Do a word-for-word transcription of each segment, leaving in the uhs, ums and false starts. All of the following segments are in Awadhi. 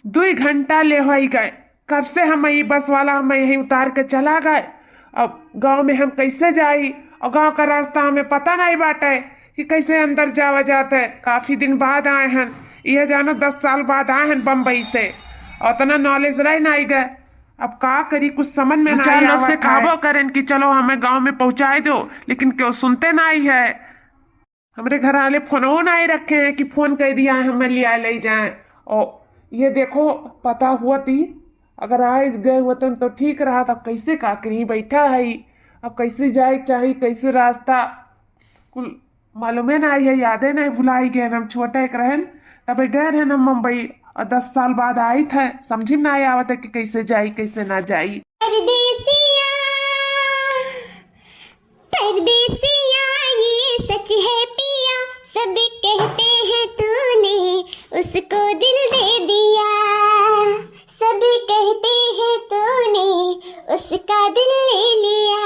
दुई घंटा ले होई गए, कब से हम ई बस वाला हमें यहीं उतार के चला गए। अब गाँव में हम कैसे जाई? और गाँव का रास्ता हमें पता नहीं बाटे कि कैसे अंदर जावा जात है। काफी दिन बाद आए हैं, यह जानो दस साल बाद आए हैं बम्बई से, और उतना knowledge रह नहीं गए। अब का करी, कुछ समझ में दू नहीं चार लोग से आवत है। कहबो करें कि चलो हमें गाँव में पहुँचाए दो, लेकिन क्यों सुनते नहीं है। हमरे घर वाले फोनो नहीं रखे हैं कि फोन कर दिया है हमें लिया ले जाए। और ये देखो, पता हुआ थी, अगर आए गए होते तो ठीक रहा। तब कैसे का करी, बैठा है, अब कैसे जाए चाही, कैसे रास्ता, कुल मालूमे नहीं है, यादे नहीं, भुलाई गए। हम छोटा एक रहन, तब गए रहन हम मुंबई, और दस साल बाद आई थे, समझी में नहीं आवत है कि कैसे जाई, कैसे ना जाई। परदेसिया, परदेसिया, ये सच है पिया, सब कहते हैं तूने उसको दिल दे दिया, सब कहते हैं तूने उसका दिल ले लिया।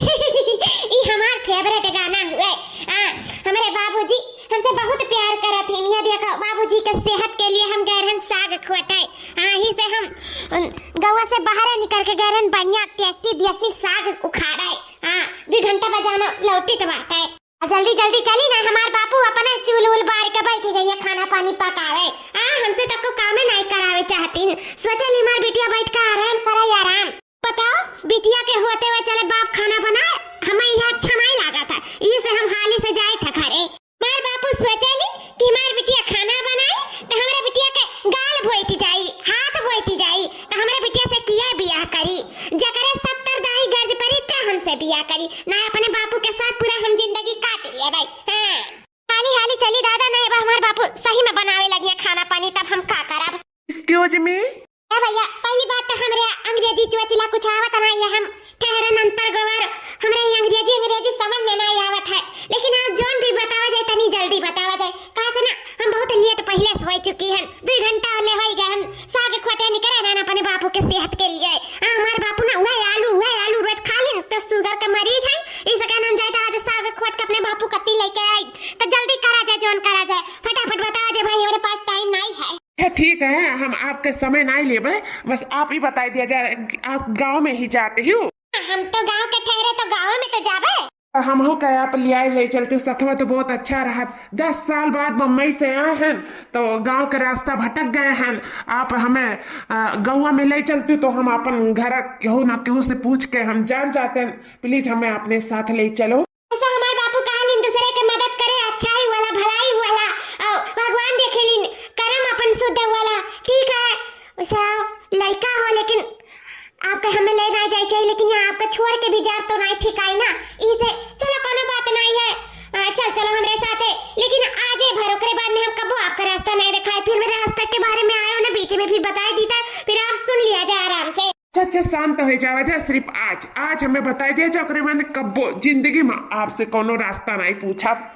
ई हमार favourite गाना हुए। आ, हमरे बाबूजी हमसे बहुत प्यार करत हैं। ये देखो, बाबूजी के सेहत के लिए हम गए रहन साग खोटे। आ, ही से हम, उम, गौवा से बाहर निकल के गए रहन बढ़िया tasty देसी साग उखाड़े। आ, दू घंटा बजाना लौटी तो बाटे। आ, जल्दी जल्दी चली ना, हमार बापू अपने चूल उल बार के बैठ जाइए खाना पानी पकावे। आ, हमसे तो कोई कामे नहीं करावे चाहतीन। सोचे ली हमार बिटिया बैठ के आराम करे, आराम। बताओ, बिटिया के होते हुए चले बाप खाना बनाए, हमें यह अच्छा नहीं लागत है। इही से हम हाली से जाए थे घरे। हमार बापू सोचेली कि हमार बिटिया खाना बनाई तो हमरे बिटिया के गाल बोइट जाई, हाथ बोइट जाई, तो हमरे बिटिया से किया बियाह करी? जकरे सत्तर दाई गर्ज परी ते हमसे बियाह करी, ना अपने बापू के साथ पूरा हम जिंदगी काट लिए भाई। हाँ, हाली हाली चली दादा, नहीं बा हमार बापू सही में बनावे लगिया खाना पानी, तब हम का करब? Excuse me। ए भैया, पहली बात तो हमरे अंग्रेजी चोचला कुछ आवत नहीं है, हम ठहरन अंतर गोवर, हमरे ये अंग्रेजी, अंग्रेजी समझ में नहीं आवत है, लेकिन आप जौन भी बतावा जाए तनी जल्दी बतावा जाए, कहा से ना हम बहुत late पहले से हो चुकी हैं, दो घंटा ले हो गए हम साग खोटे निकले रहन अपने बापू के सेहत के लिए। आ, हमारे बापू ना वह आलू, वह आलू रोज खा लें तो sugar का मरीज है, इस कारण हम जाए तो आज साग खोट के अपने बापू कत्ती लेके आई, तो जल्दी करा जाए, जौन करा जाए, फटाफट बतावा जाए भाई, हमारे पास time नहीं है। अच्छा ठीक है, हम आपके समय नहीं लेबे, बस आप ही बताई दिया जाए कि आप गाँव में ही जाते हो। हम तो गाँव के ठहरे तो गाँव में तो जाबे। हमहू का आप लियाए ले चलते हो सथवा तो बहुत अच्छा रहा। दस साल बाद बम्बई से आए हैं तो गाँव के रास्ता भटक गए हैं। आप हमें, अ, गौवा में ले चलते हो तो हम अपन घर केहू ना केहू से पूछ के हम जान जाते हैं। Please हमें अपने साथ ले चलो। ऐसा हमार बापू कहलिन दूसरे के मदद करे, अच्छाई वाला, भलाई वाला, और भगवान देखेलिन करम अपन शुद्ध वाला। ठीक है, वैसे लड़का हो लेकिन आपके हमें ले ना जाए चाहिए, लेकिन यहाँ आपका छोड़ के भी जात तो नहीं ठीक आई ना। इसे चलो कोनो बात नहीं है। आ, चल चलो हमरे साथ है, लेकिन आज ये भर ओकरे बाद में हम कबो आपका रास्ता नहीं दिखाए, फिर मेरे रास्ते के बारे में आयो ना बीच में फिर बताई दीता, फिर आप सुन लिया जाए आराम से। अच्छा, अच्छा, शांत हो जावा जा, सिर्फ आज, आज हमें बताई दिया जा, ओकरे बाद कब्बो जिंदगी में आपसे कोनो रास्ता नहीं पूछब,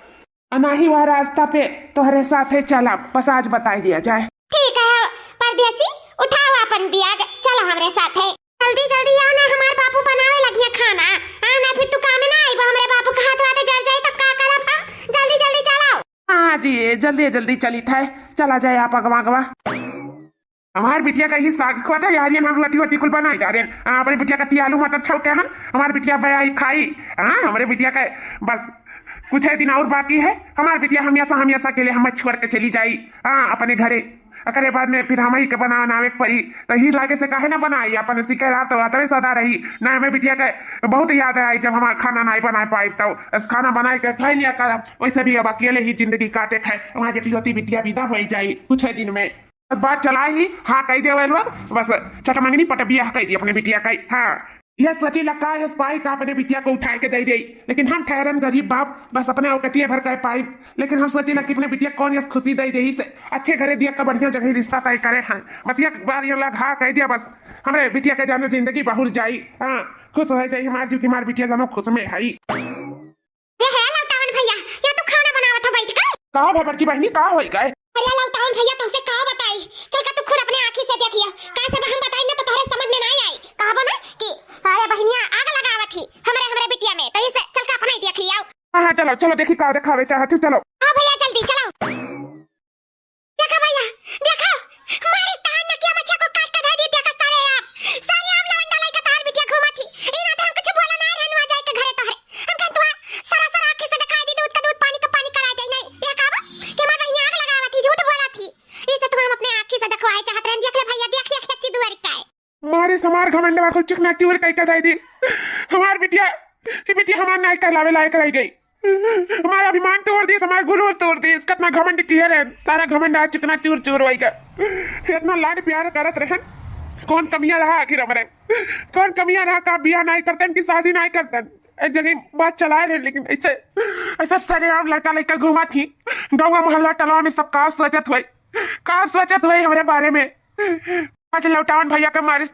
और ना ही वह रास्ता पे तोहरे साथे चलब, बस आज बताई दिया जाए। ठीक है परदेसी, उठाओ अपन bag, चलो हमरे साथे। जल्दी जल्दी आओ ना, हमार बापू बनावे लगिया खाना। आ ना फिर तू काम में ना आइबो, हमरे बापू के हाथ वाथे जर जाई तो का करब हम? जल्दी जल्दी चलो। हाँ जी, ये जल्दी जल्दी चली थे, चला जाए आप अगवा अगवा। हमार बिटिया का ही साग खोटा यार, ये हम रोटी वोटी कुल बनाई डारे। आ, अपने बिटिया का ती आलू मटर छौके हम, हमार बिटिया बया ही खाई। हाँ, हमरे बिटिया का बस कुछ है दिन और बाकी है। हमार बिटिया हमेशा, हमेशा के लिए हमें छोड़ के चली जाई, हाँ, अपने घरे। अकरे बाद में फिर हम ही के बना बनावे के पड़ी, तो ही लागे से काहे ना बनाई, अपन सिकर आप तो आतवे सदा रही ना। हमें बिटिया का बहुत याद आई, जब हमार खाना नहीं बना पाई, तो बस खाना बनाए के खाई लिया कर। वैसे भी अब अकेले ही जिंदगी काटे के है, हमारी इकलौती बिटिया विदा हो जाई कुछ है दिन में। बात चला ही, हाँ कह दे लोग, बस चटमंगनी पट बियाह कह दी अपने बिटिया का। हाँ, यह सोची लगा है spy का अपने बिटिया को उठा के दे दे, लेकिन हम ठहरन गरीब बाप, बस अपने औकतिये भर कह पाई। लेकिन हम सोची लग कि अपने बिटिया कौन यस खुशी दे दे, से अच्छे घरे दिया का बढ़िया जगह रिश्ता तय करे हैं। बस एक बार ये लग हाँ कह दिया, बस हमरे बिटिया के जानो जिंदगी बहुर जाई। हाँ, खुश हो जाई हमार जीव की हमार बिटिया जानो खुश में है। ए हे लौटावन भैया, या तू खाना बनावत है बैठ के? का भा बड़की बहिनी, का होई गए? अरे लौटावन भैया, तुमसे का बताई, चल का तू खुद अपने आँखी से देख लिया। का सब हम बताई ना तो तोहरे समझ में ना आई। कहबो ना कि अरे बहिनिया आग लगावत ही हमरे, हमरे बिटिया में, तो इसे चल का अपना ही देख लिया। हाँ, हाँ, चलो, चलो, देखी का देखावे चाहत हो, चलो। हाँ भैया, जल्दी चलो। देखा भैया, देखा, मारी ते हमार घमंड बा, कुछ चिकना चूर कई का दे दी। हमार बिटिया, ये बिटिया हमार नाई कहलावे लायक रह गई। हमार अभिमान तोड़ दिस, हमार गुरूर तोड़ दिस। कितना घमंड किए रहे, सारा घमंड आज चिकना चूर चूर होई गा। इतना लाड प्यार करत रहन, कौन कमियां रहा आखिर हमरे? कौन कमियां रहा? का बियाह नाई करतन कि शादी नाई करतन? एक जगह बात चलाए रहे, लेकिन ऐसे, ऐसा सरेआम लड़का लड़का घूमा थी गौवा मोहल्ला टलवा में। सब का सोचत हुए, का सोचत हुए हमरे बारे में? आज लौटावन भैया के मारिस,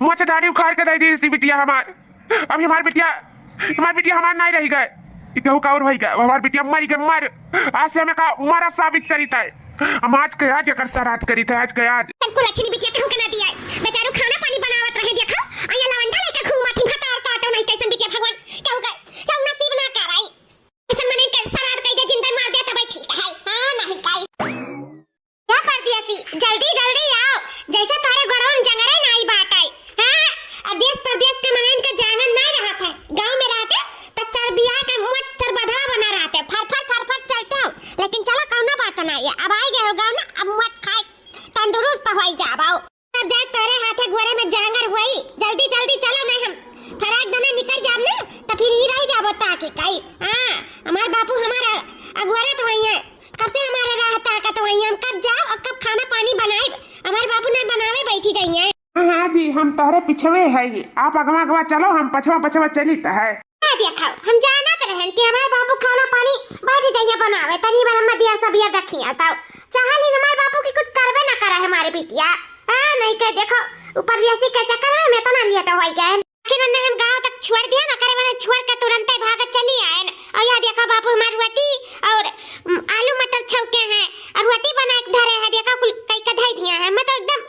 मोछ दाढ़ी उखाड़ के दे दी इसी बिटिया हमार। अब हमार बिटिया, हमार बिटिया हमार नाई रही गए, ई कहू का और होई गए, हमार बिटिया मरी गए, मर। आज से हमें का मरा साबित करी तय। हम आज के आज एकर श्राद्ध करी तय, आज के आज। तब कुल अच्छी बिटिया कहू के ना दिया, बेचारू खाना पानी बनावत रहे, देखो, आ ये लवंडा लेके घूमत ही, भतार काटो नहीं कैसन बिटिया भगवान, कहू का, कहू नसीब ना कराई। ऐसन मने के श्राद्ध कई दे, जिंदा मार दे तब ठीक है, हाँ नहीं काई। क्या कर दिया सी? जल्दी, जल्दी आओ, जैसे तारे गोड़वा में जंगरे नाई बात आई। हाँ, अब देश परदेश के मनन के जांगर नाई रहत है, गांव में रहते तो चरबिया के मोट चरबधवा बना रहते, फर फर फर फर चलते हो। लेकिन चलो, कौनो बात नाई है, अब आई गए हो गाँव ना, अब मत खाए, तंदुरुस्त होई जाबो। अब जाए तोरे हाथे गोड़े में जांगर हुई, जल्दी जल्दी चलो, नहीं हम फराक दने निकल जाब ना, तो फिर ही रह जाबो ताकि काई। हाँ, हमार बापू हमारा अगुआरत वही है, कब से हमारा राह ताकत वही है, हम कब जाओ और कब खाना पानी बनाए, हमार बापू नहीं बनावे बैठी जाइए। हाँ, हाँ जी, हम तोहरे पिछवे है, आप अगवा अगवा चलो, हम पछवा पछवा चलित है। का देखो, हम जानत रहन कि हमार बापू खाना पानी बाजी जाइए बनावे, तनी बार हम दिया सब ये देखिए तो चाहली हमार बापू की कुछ करबे ना करे हमारे बिटिया। हाँ, नहीं के देखो, ऊपर जैसी के चक्कर में मैं तो ना लिया तो होई गए। आखिर उन्हें हम गांव तक छोड़ दिया ना करे, मैंने छोड़ के तुरंते भाग चली आए न। और यह देखो बापू, हमार रोटी और, उम, आलू मटर छौके हैं और रोटी बना के धरे हैं, देखो कुल कई का धई दिया है। मैं तो एकदम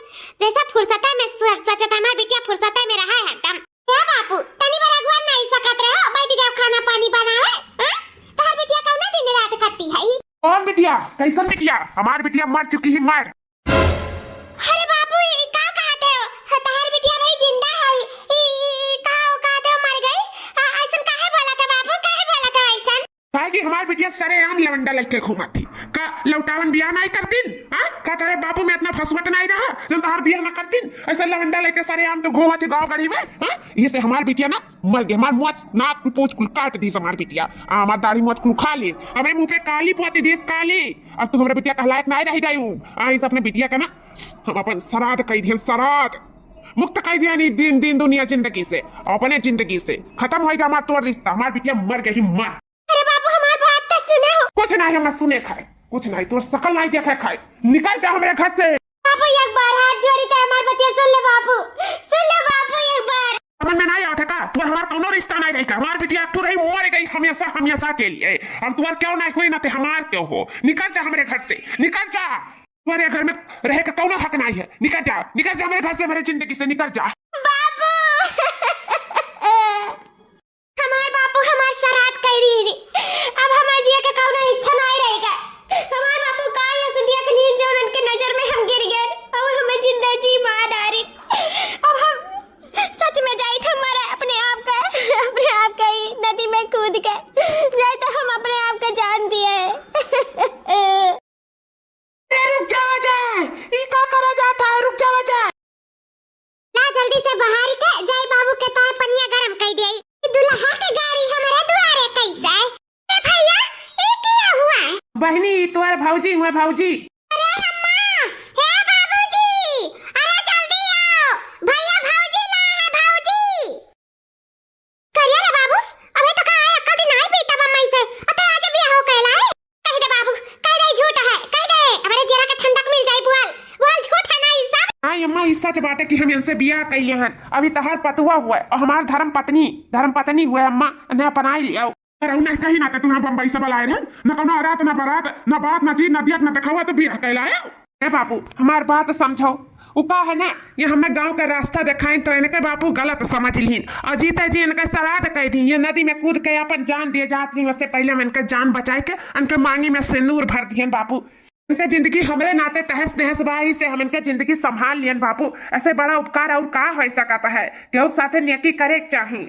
जैसा फुर्सत है, मैं सो-, सोचत हमार बिटिया फुर्सत है में रहा है एकदम। क्या बापू, तनी बार अगुआ नहीं सकत रहो, बैठ जाओ खाना पानी बनावे, हाँ? तोहर बिटिया कौना दिन रात करती है? कौन बिटिया? कैसन बिटिया? हमार बिटिया मर चुकी ही, मर। अरे बाबू, ई का कहत हो? तोहर बिटिया भाई जिंदा है, ई, ई, ई का कहत हो, मर गई? आ, ऐसन काहे बोलत है बाबू, काहे बोलत हो ऐसन? काहे कि हमार बिटिया सरेआम लवंडा लेके घूमत थी। का लौटावन बियाह नहीं करतीन? हाँ? का तेरे बाबू में इतना फसवट नहीं रहा, जब तोहार बियाह ना करतीन? ऐसे लवंडा लेके सरेआम तो घूमत थी गाँव गढ़ी में, हाँ? ये से हमार बिटिया ना मर गई, हमार मोछ नाक पूछ कुल काट दीस हमार बिटिया, आ, हमार दाढ़ी मोछ कुल खा लीस, हमरे मुंह पे काली पोती दीस, काली। अब तू हमरे बिटिया कहलायक नहीं रह गई हूँ। आ, इस अपने बिटिया का ना हम अपन श्राद्ध कई दिहन, श्राद्ध मुक्त कई दिहन ई दिन, दिन दुनिया जिंदगी से, अपने जिंदगी से खत्म होई गा हमार तोर रिश्ता, हमार बिटिया मर गई, मर। अरे बाबू, हमार बात तो सुनो। कुछ नहीं, हम सुने खाए, कुछ नहीं, तोर शकल नहीं देखे खाए, निकल जा हमरे घर से। बाबू, एक बार हाथ जोड़ी के हमार बतिया सुन ले बाबू, सुन ले बाबू एक बार। समझ में नहीं आवत है का? तोर हमार कौनो रिश्ता नहीं रही का? हमार बिटिया तू रही, मर गई हमेशा, हमेशा के लिए। हम तोर क्यों नहीं हुई ना ते हमार क्यों हो? निकल जा हमरे घर से, निकल जा। तोरे घर में रहे का कौनो हक नहीं है। निकल जा, निकल जा हमरे घर से, हमरे जिंदगी से निकल जा। बाबू। हमार बापू हमार श्राद्ध कई रही। अब हमार जिए के कौनो इच्छा नाई रह गए। हमार बापू का ऐसे देख लीन जौन उनके नजर में हम गिर गए और हमें जिंदा जी मार डारी। अब हम सच में जाई तो हमारा अपने आप का, अपने आप का ही नदी में कूद के जाई तो हम अपने आप का जान दिए। ए, रुक जावा जाए, ई का करा जाता है, रुक जावा जाए। ला जल्दी से बहारी के जाई बाबू के ताए पनिया गरम कई देई। ई दुल्हा के गाड़ी हमरे दुआरे कैसे? ए भैया, ई किया हुआ है? बहनी, ई तोर भौजी हुए, भौजी। अरे अम्मा, हे बाबूजी, अरे जल्दी आओ, भैया भौजी ला है, भौजी। करिया रे बाबू, अबे तो का है, अक्का दिन आए पीता बम्मई से, अबे आज बियाह हो कहला है। कह दे बाबू, कह दे झूठ है, कह दे, हमारे जेरा के ठंडक मिल जाई, बोल, बोल झूठ है ना ई सब। हाँ अम्मा, ई सच बाटे कि हम इनसे बियाह कइले हन। अभी तहार पतुआ हुआ है और हमार धर्म पत्नी, धर्म पत्नी हुआ है अम्मा, इन्हें अपनाई लियाओ। अरे नहीं कहीं ना, तो तुम्हें बम्बई से बुलाए रहे, न कोनो रात, न बारात, न बात, न चीज, न दियत, न दिखावा, तो बियाह कहलाए। ए बाबू, हमार बात समझो। उ का है ना, ये हमें गांव का रास्ता दिखाइन तो इनके बापू गलत समझ लीन और जीते जी इनके श्राद्ध कह दी। ये नदी में कूद के अपन जान दिए जात रही, उससे पहले हम इनके जान बचाए के इनके मांगी में सिंदूर भर दिहन बापू। इनके जिंदगी हमरे नाते तहस नहस बा, इसे हम इनके जिंदगी संभाल लियन बापू। ऐसे बड़ा उपकार और का हो सकता है? केहू के साथे नेकी करे के चाही।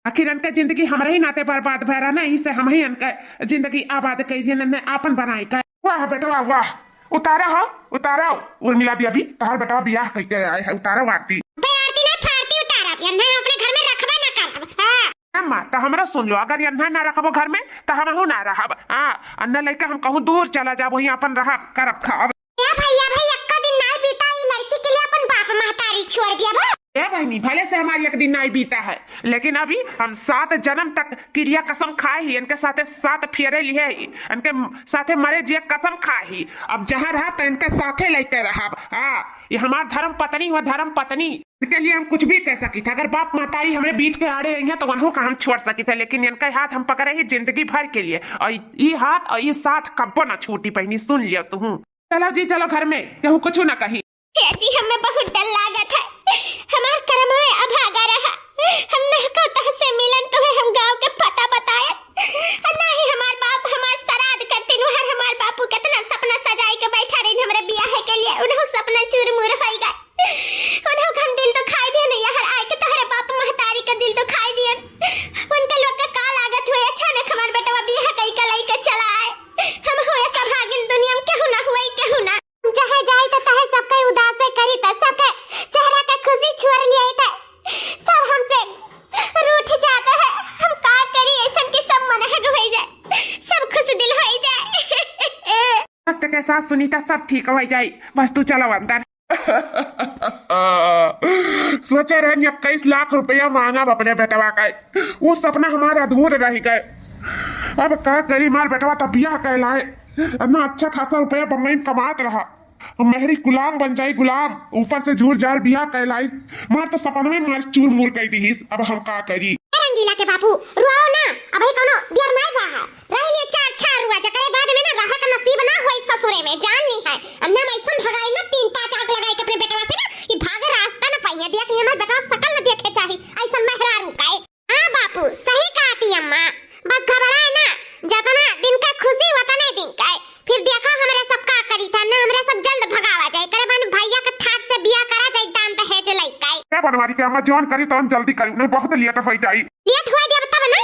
आखिर इनके जिंदगी हमरे ही नाते बर्बाद भय रहा ना, इसे हम ही इनके जिंदगी आबाद कह दिए, इन्हें आपन बनाए का। वाह बेटवा वाह, उतारा हो, उतारा हो। उर्मिला देवी, तोहार बेटवा बियाह कइके आए है, उतारा हो आरती। बे आरती अम्मा, त हमरा सुन लो, अगर यन्हा ना रखबो घर में, त हमहू ना रहब। हाँ, अन्ना लइके हम कहूँ दूर चला जाब, वहीं अपन रहब, करब खाब। ए भइया, भाई, एक्का दिन नाई बीता, ई लड़की के लिए अपन बाप महतारी छोड़ दिया बा। ए बहनी, भले से हमारी एक दिन नाई बीता है, लेकिन अभी हम सात जन्म तक किरिया कसम खाए ही, इनके साथे साथ फेरे लिए ही, इनके साथे मरे जिए कसम खाए ही। अब जहाँ रहब त इनके साथे लइके रहब। हाँ, ये हमार धर्म पत्नी हुआ, धर्म पत्नी। इनके लिए हम कुछ भी कह सकी थे। अगर बाप महतारी हमरे बीच के आड़े आई हैं, त उन्हों का हम छोड़ सकी थे, लेकिन इनका हाथ हम पकड़े ही जिंदगी भर के लिए। और ई हाथ और ई साथ कब्बो ना छूटी बहनी, सुन लियो तू। चलो जी, चलो घर में, केहू कुछ ना कही। ए जी, हमें बहुत डर लागत है। हमार करम में अभागा रहा। हम ना कहता से मिलन तो है, हम गांव के पता बताए। और ना ही हमार बाप हमार श्राद्ध करतीन, हर हमार बापू कितना सपना सजाई के बैठा रही हमरे बियाह के लिए। उन्हों सपना चूरमूर होई गए। उन्हों हम दिल दुखाई दिए नहीं, हर आए के तोहरे बाप महतारी का दिल दुखाई दिए। उनके लोग का का लागत हुए, अचानक हमार बेटवा बियाह कई के लई के चला आए। हम हुए सभागिन, दुनिया में केहू ना हुए, केहू ना। चाहे जाई त चाहे सबके उदासे करी, त सबके चेहरा के खुशी छोड़ लिए, त सब हमसे रूठ जाते हैं। हम का करी, ऐसन कि सब मनहग होई जाए, सब खुश दिल होई जाए। वक्त के साथ सुनीता सब ठीक हो जाई, बस तू चलो अंदर। सोचे रहन इक्कीस लाख रुपया मांगब अपने बेटवा का, वो सपना हमारा अधूर रह गए। अब का करी, मार बेटवा तब बियाह कहलाए, इतना अच्छा खासा रुपया बम्बई में कमात रहा, मेहरी गुलाम बन जाई, गुलाम। ऊपर से झूर झार बियाह कहलाइस, मार तो सपनवे मार चूर मूर कई दीहिस। अब हम का करी? ए रंगीला के बापू, रुआओ ना, अबही कौनो बियर नाई बा है। रह लिए चार छार रुआ, जकरे बाद में ना रहे का नसीब ना होई ससुरे में, जान ली है। अन्ना में ऐसन भगाई ना, तीन पाँच आग लगाई के अपने बेटवा से ना, कि भागे रास्ता ना पाइए। देख लिए हमार बेटवा सकल न देखे चाही, ऐसन मेहरारू का है। हाँ बापू, सही कहती अम्मा, बस घबराए ना, जतना दिन का खुशी वतने दिन का है। फिर देखा हमरे सब का करी था ना, हमरे सब जल्द भगावा जाए, करे बन भैया के ठाट से बियाह करा जाए, दान दहेज लइका है। ए बनवारी के अम्मा, जौन करी तौन जल्दी करी, नहीं बहुत लेट हो जाई। लेट हुआ देब तब ना,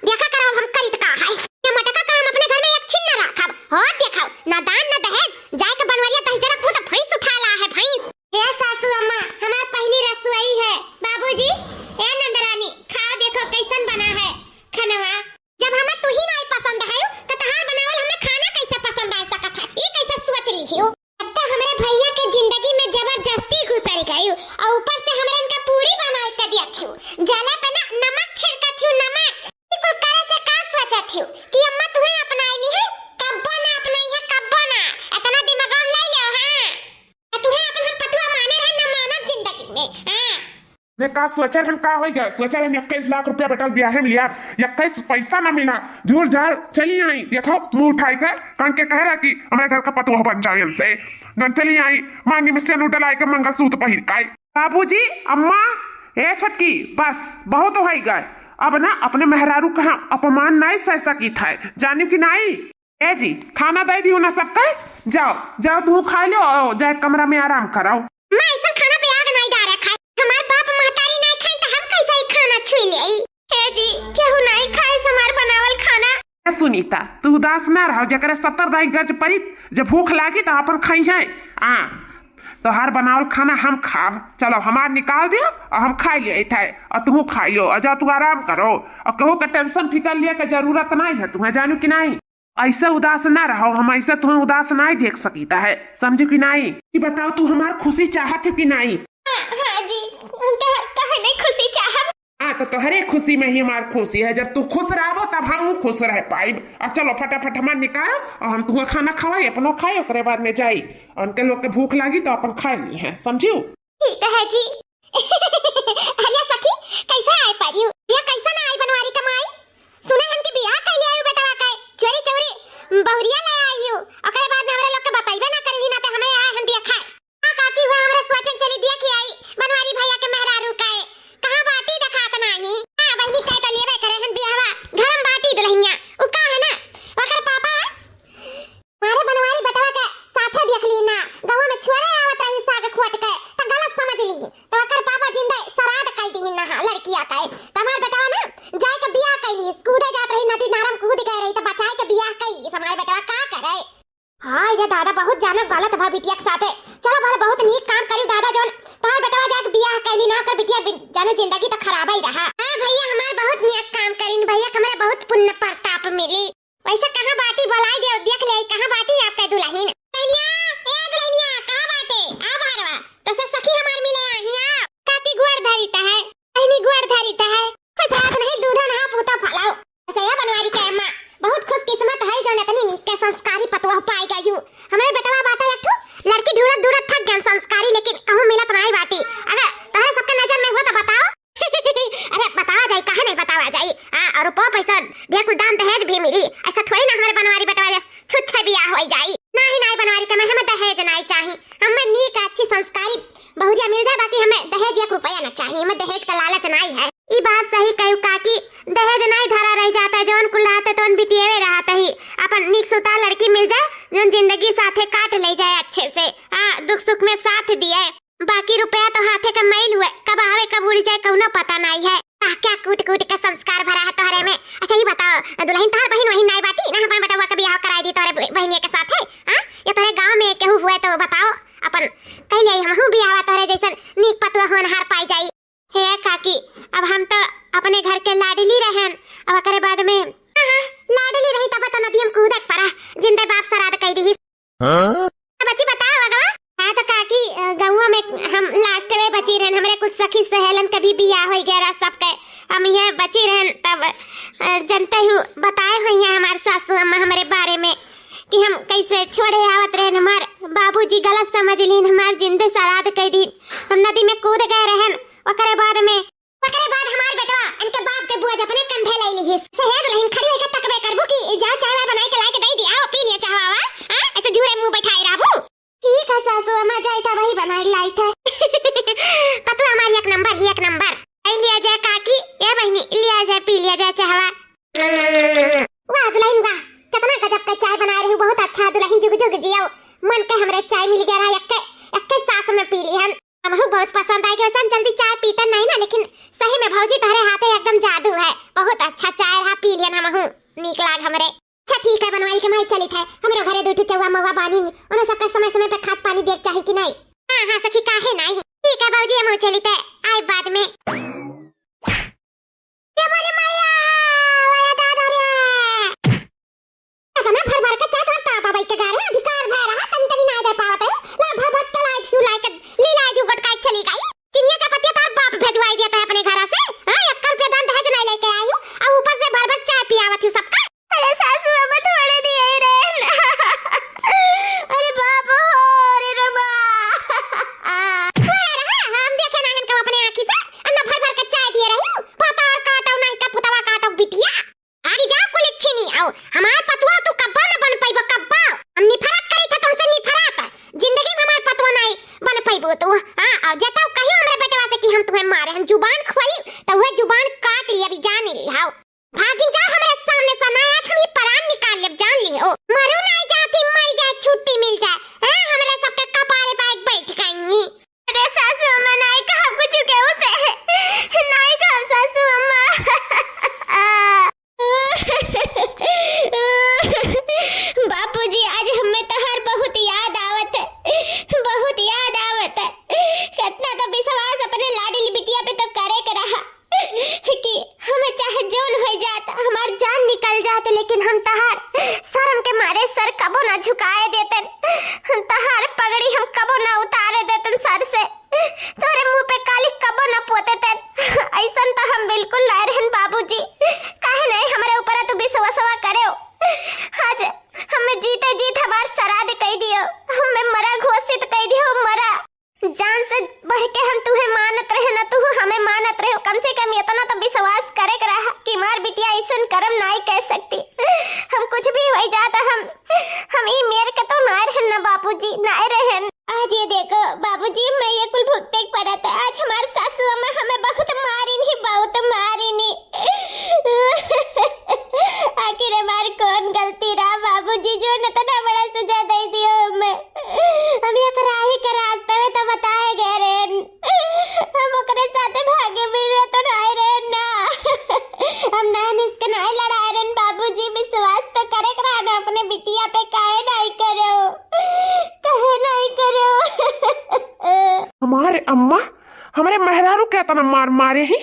देखा करब हम करी त का है। ये मटका का हम अपने घर में एक छिन न राखब। हो देखो, ना दान ना दहेज, जाए के बनवरिया दहिजरा कूद भैंस उठा ला है, भैंस। हे सासू अम्मा, हमार पहली रसोई है। बाबूजी, ए नंदरानी, खाओ देखो कैसन बना है खनवा। जब हमें तू ही नहीं पसंद है, तो तहार बनावल हमें खाना कैसे पसंद आ सकत है? ये कैसे सोच ली हो? अब तो हमरे भैया के जिंदगी में जबरदस्ती घुसर गई और ऊपर से हमरे इनका पूरी बनाए के दिया थी। जला पे ना नमक छिड़का थी, नमक। ये कुल करे से का सोचा थी कि अम्मा तुम्हें अपनाई ली है? कब्बो ना अपनाई है, कब्बो ना। इतना दिमाग में ले लो, हाँ। आ तुम्हें अपन हम पतुआ माने रहे, ना मानब जिंदगी में, हाँ। ने का सोचल हन, का होई गए? सोचल हन इक्कीस लाख रुपया बेटा बियाहे में लिया, इक्कीस पैसा ना मिला, झूर झार चली आई। देखो मुंह उठाई के, कन के कह रहा कि हमारे घर का पतुआ बन जाए इनसे। जन चली आई, मांगी में सेनूर डलाई के मंगलसूत्र पहिर के आई। बाबूजी, अम्मा, ए छोटकी, बस बहुत होई गए। अब ना अपने मेहरारू का हम अपमान नहीं सह सकी था, जानियो कि नहीं? ए जी, खाना दे दियो ना सबके, जाओ, जाओ तू खा लो, आओ, जाए कमरा में आराम कराओ। माँ, ऐसा खाना पे आग नहीं डारा खाए, हमार बाप महतारी नहीं खाए तो हम कैसे ही खाना छुई ले? ए जी, केहू नहीं खाए हमार बनावल खाना। ए सुनीता, तू उदास ना रहो, जकरे सत्तर दाई गरज पड़ी, जब भूख लागी तो अपन खाई है। आ, तोहार बनावल खाना हम खाब, चलो हमार निकाल दियो और हम खा लिए थे, और तू खा लियो, और जा तू आराम करो, और कहू के टेंशन फिकर लिए के जरूरत नहीं है तुम्हें, जानू कि नहीं? ऐसे उदास ना रहो, हम ऐसे तुम्हें उदास नहीं देख सकीता है, समझो कि नहीं? ये बताओ, तू हमार खुशी चाहत हो कि नहीं? हाँ, हाँ जी, हम तो, तोहरे खुशी चाहब। हाँ, तो तोहरे खुशी में ही हमार खुशी है, जब तू खुश रहबो तब हम खुश रह पाइब। अब चलो फटाफट हमार निकाल और हम तुम्हें खाना खवाई, अपनो खाई, ओकरे बाद में जाई, उनके लोग के भूख लागी तो अपन खाए ली है, समझियो? ठीक है जी। अरे सखी, कैसे आए परियो? ये कैसे ना आई बनवारी कमाई? सुने हम कि बियाह कैले आयु बेटवा का, चोरी चोरी बहुरिया ले आई हूँ। ओकरे बाद में हमरे लोग के बतइबे ना करवी ना, ते हमें आए हम बिया खाए। हाँ काकी, वो हमरे सोचन चली बिया कि आई बनवारी भैया के मेहरारू का है। कहाँ बाटी देखात नाही? हाँ बहनी, कह तो लेबे करे हम बियाहवा, घर में बाटी दुल्हनिया। उ का है ना, ओकर पापा मारे बनवारी बेटवा के साथे देख ली ना, गाँव में छोरे आवत रही साग खोट के, त गलत समझ ली। त ओकर पापा जिंदे श्राद्ध कई दी ना लड़किया के। त हमार बेटवा ना जाए के बियाह कैली, कूदे जात रही नदी नारम कूद गए रही, त बचाए के बियाह कैली। हमार बेटवा का करे? हाँ ये दादा, बहुत जाना गलत भा बिटिया के साथे। चलो भले बहुत नीक काम करी दादा, जौन तोहर बेटवा जाके बियाह कैली ना ओकर बिटिया बि-, जाने जिंदगी तो खराब ही रहा। हाँ भैया, हमार बहुत नियक काम करीन भैया, हमरे बहुत पुण्य प्रताप मिली। वैसे कहाँ बाटी, बोलाई दे, देख ले, कहाँ बाटी आपके दुल्हन? दुल्हनिया, ए दुल्हनिया, कहाँ बाटे? आ बहरवा, तो से सखी हमार मिले आही, आ। काकी गोड़ धरी त है, बहिनी गोड़ धरी त है। बस हाथ नहीं, दूधा नहा, पूता फलाओ। ऐसे या बनवारी के अम्मा, बहुत खुशकिस्मत है जो इतनी नीक के संस्कारी पतोह पाई गयू। हमरे बेटवा बाटे एक ठो, लड़की ढूंढत ढूंढत थक गए संस्कारी, लेकिन कहूँ मिलत नहीं बाटी। अगर तोहरे सबके नजर में हुआ तो बताओ। अरे बतावा जाई, काहे नहीं बतावा जाई? हाँ, और रुपया पैसा ढेर कुल दान दहेज भी मिली। ऐसा थोड़ी ना हमरे बनवारी बेटवा जस छुच्छे बियाह होई जाई। नाही, नाही बनवारी के अम्मा, हमें दहेज नाही चाही। हमें नीक अच्छी संस्कारी बहुरिया मिल जाए, बाकी हमें दहेज एक रुपया ना चाही, हमें दहेज का लालच नाही है। ई बात सही कहू काकी, दहेज नाही धरा रह जाता है, जौन कुल रहते तौन बिटियेवे रहत ही। अपन नीक सुता लड़की मिल जाए, जौन जिंदगी साथे काट ले जाए अच्छे से, हाँ, दुख सुख में साथ दिए। बाकी रुपया तो हाथे का मैल हुए, कब आवे कब उड़ जाए कौनो पता नाई है। आह, क्या कूट कूट के संस्कार भरा है तोहरे में। अच्छा ये बताओ, दुल्हन तोहर बहिन वहिन नाई बाटी ना, अपन बेटवा के बियाह कराई दी तोहरे ब-, बहिनिया के साथ है? हाँ, ये तोहरे गांव में केहू हुए तो बताओ, अपन कह ले हमहू बियाह तोहरे जैसन नीक पतुआ होनहार पाई जाई। हे काकी, अब हम तो अपने घर के लाडली रहन, अब ओकरे बाद में, हाँ, हाँ, लाडली रही तब तो नदिया में कूदक पड़ा, जिंदे बाप सराद कई दी। हाँ? अब बच्ची बताओ अगवा। हाँ तो काकी, अ, गौवा में हम last में बची रहन, हमरे कुछ सखी सहेलन के भी बियाह हो गया रहा सबके, हम ये बची रहन तब, अ, जनते हूँ बताए हुई हैं हमार सासू अम्मा हमरे बारे में कि हम कैसे छोड़े आवत रहन, हमार बाबूजी गलत समझ लीन, हमार जिंदे सराद कई दीन, हम नदी में कूद गए रहन, ओकरे बाद में ओकरे बाद हमार बेटवा इनके बाप के बोझ अपने कंधे ले लिहिस। सहेद लहिन खड़ी होके तकबे करबू कि ई जाओ चाय वाय बनाई के लाके दे दिया, आओ पी लिया चाहवा वा। हाँ? ऐसे झूरे मुंह बैठाए रहबू। ठीक है सासू अम्मा, जाई था वही बनाई लाई थे। पतुआ हमारी एक नंबर ही एक नंबर। आई लिया जाए काकी, या बहिनी लिया जाए पी लिया जाए चाहवा। वाह दुल्हन वाह, कितना गजब का चाय बनाए रहू, बहुत अच्छा दुल्हन, जुग जुग जियो। मन के हमरे चाय मिल गया रहा, एक्के, एक्के सांस में पी लिहन। हमहू बहुत पसंद आई, वैसे हम जल्दी चाय पीते नहीं ना, लेकिन सही में भौजी तोहरे हाथे एकदम जादू है। बहुत अच्छा चाय रहा, पी लियन हमहू, नीक लाग हमरे। अच्छा ठीक है बनवारी के, मैं चलित है, हमरो घरे दू ठो चौवा मौवा बानी, उन्हें सबका समय समय पे खाद पानी देख चाही कि नहीं? हाँ हाँ सखी, काहे नहीं, ठीक है भौजी, हम चलित है, आए बाद में। ए मोरे मैया, ओरे दादा रे। इतना भर भर के चाय तोहर दादा दाई के घरे अधिकार भय रहा, तनी तनी ना दे पावत है। ला भर भर के लाई थी, लाई के, ली लाई थी, गोटकाई चली गई। चिनिया चापतिया तोहर बाप भेजवाई देता है अपने घर से। हाँ, एक रुपया दान दहेज नहीं लेके आई हूँ, और ऊपर से भर भर चाय पियावत हूँ सबका। अरे सासू अम्मा थोड़े दिए ही रहे ना। अरे बाप हो, अरे रमा। अरे हाँ, हम देखे ना हन कब अपने आँखी से, अन्ना भर भर के चाय दिए रही हूँ। पता और काटो नहीं का पुतवा काटो बिटिया। आगे जा कुल इच्छी नहीं आओ, हमार पतुआ तू कब्बा न बन पाइबो, कब्बा। हम निफरत करी थे तुमसे, निफरत। जिंदगी में हमार पतुआ नहीं बन पाइबो तू। हाँ, और जताओ कहियो हमरे बेटवा से कि हम तुम्हें मारे, हम जुबान खोली, तो वह जुबान काट ली, अभी जान ही ली। हाओ। भागिन जा हमरे सामने से, ना आज हम ई परान निकाल लेब, जान लिहो। मरो नाई जाती, मर जाए, छुट्टी मिल जाए। हाँ, हमरे सबके कपारे पे एक बैठ गई। अरे सासू अम्मा, नाई कहब कुछ केहू से। नाई कहब सासू अम्मा। बापूजी, आज हमें तोहार बहुत याद आवत है, बहुत याद आवत है। कितना तो विश्वास अपने लाडली बिटिया पे तो करे के रहा। कि हमें चाहे जौन हो जात, हमार जान निकल जात, लेकिन हम तहार शर्म के मारे सर कबो ना झुकाए देतन। हम तहार पगड़ी हम कबो ना उतारे देतन सर से। तोरे मुंह पे काली कबो ना पोते तन। ऐसन तो हम बिल्कुल ना रहन बाबूजी। काहे नहीं हमरे ऊपर तू विश्वासवा करेओ? आज हमें जीते जीत हमार सराध कई दियो, हमें मरा घोषित कई दियो, मरा। जान से बढ़ के हम तुहे मानत रहे ना, तू हमें मानत रहे। कम से कम इतना तो विश्वास करे के रहा कि मार बिटिया ऐसन करम नाई कर सकती। हम कुछ भी हो जाता, हम, हम ई मेर के तो ना रहन ना बाबूजी, ना रहन। आज ये देखो बाबूजी, मैं ये कुल भुगते के पड़त है। आज हमार सासू अम्मा हमें बहुत मारी नहीं, बहुत मारी नहीं। आखिर हमार कौन गलती रहा बाबूजी, जो न इतना बड़ा सजा दे दियो हमें। हम एक राही के रास्ते में तो बताए गए रहे, हम ओकरे साथे भागे मिल रहे तो नहीं रहे ना। हम ना निस्क नहीं लड़ाए रहे बाबूजी, विश्वास तो करे के रहा ना अपने बिटिया पे, काहे नहीं करो, काहे नहीं करो। हमारे अम्मा हमरे मेहरारू के एतना मार मारे ही।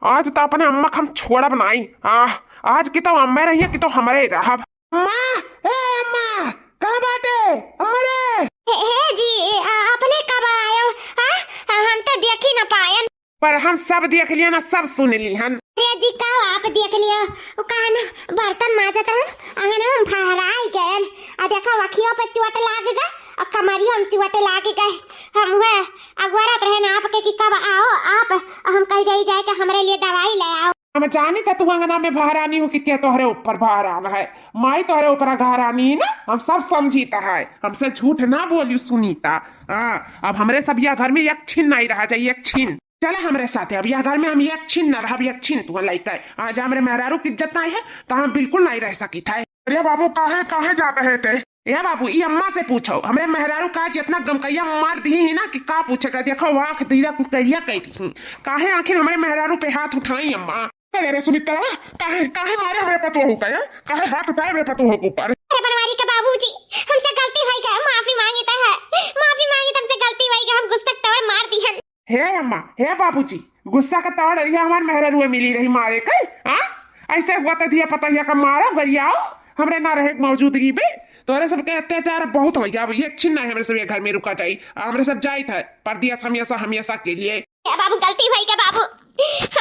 आज तो अपने अम्मा के हम छोड़ब नाई। आह, आज की तो अम्मा रहिए कि तो हमरे रहब। अम्मा, ए अम्मा, कहाँ बाटे? अम्मा रे! हे, हे जी, आ, अपने कब आयो? आ, आ, हम तो देखी न पायन। पर हम सब देख लिया ना, सब सुन ली हन। अरे जी, का आप देख लियो? वो कहा ना, बर्तन माजत रहन, अंगन में हम फहराई गयन। आ देखो, अखियों पे चोट लाग गए, और कमरियों में चोट लाग गए। हम हुए अगवरत रहन आपके कि कब आओ आप, और हम कह दे जाए कि हमरे लिए दवाई ले आओ। हम जानी था तू अंगना में बहरानी हो कि क्या तोहरे ऊपर बहरान है। माई तोहरे ऊपर घहरानी है ना, हम सब समझी त है। हमसे झूठ ना बोली सुनीता। हाँ, अब हमरे सब यह घर में एक छिन नहीं रहा जाए, एक छिन। चला हमरे साथे, अब यह घर में हम एक छिन ना रहब, एक छिन तू लइके। आज हमरे मेहरारू की इज्जत नहीं है, तो हम बिल्कुल नहीं रह सकी थे। अरे बाबू, काहे, काहे जात है ते? ए बाबू, ई अम्मा से पूछो, हमरे मेहरारू का जितना गमकैया मार दी ही ना कि का पूछे का। देखो, आँख दीदा कुकरिया कह दी ही। काहे आखिर हमरे मेहरारू पे हाथ उठाई अम्मा? अरे रे सुमित्रा, काहे, काहे मारे हमरे पतोह का, हैं? काहे हाथ उठाए हमरे पतोह के ऊपर? अरे बनवारी के बाबूजी, हमसे गलती होई गए, माफी मांगी त है, माफी मांगी, हमसे गलती होई गए, हम गुस्सा के तोड़ मार दी हन। हे अम्मा, हे बाबूजी, गुस्सा का तोड़ ये हमार मेहरारू मिली रही मारे के, हाँ? ऐसे हुआ तो दिया पता हिया का मारो गरियाओ, हमरे ना रहे के मौजूदगी पे। तोरे सबके अत्याचार बहुत हो गया, अब ये छिन नहीं हमरे सब ये घर में रुका जाई, हमरे सब जाइत है परदेस हमेशा, हमेशा के लिए। ए बाबू, गलती भई के बाबू,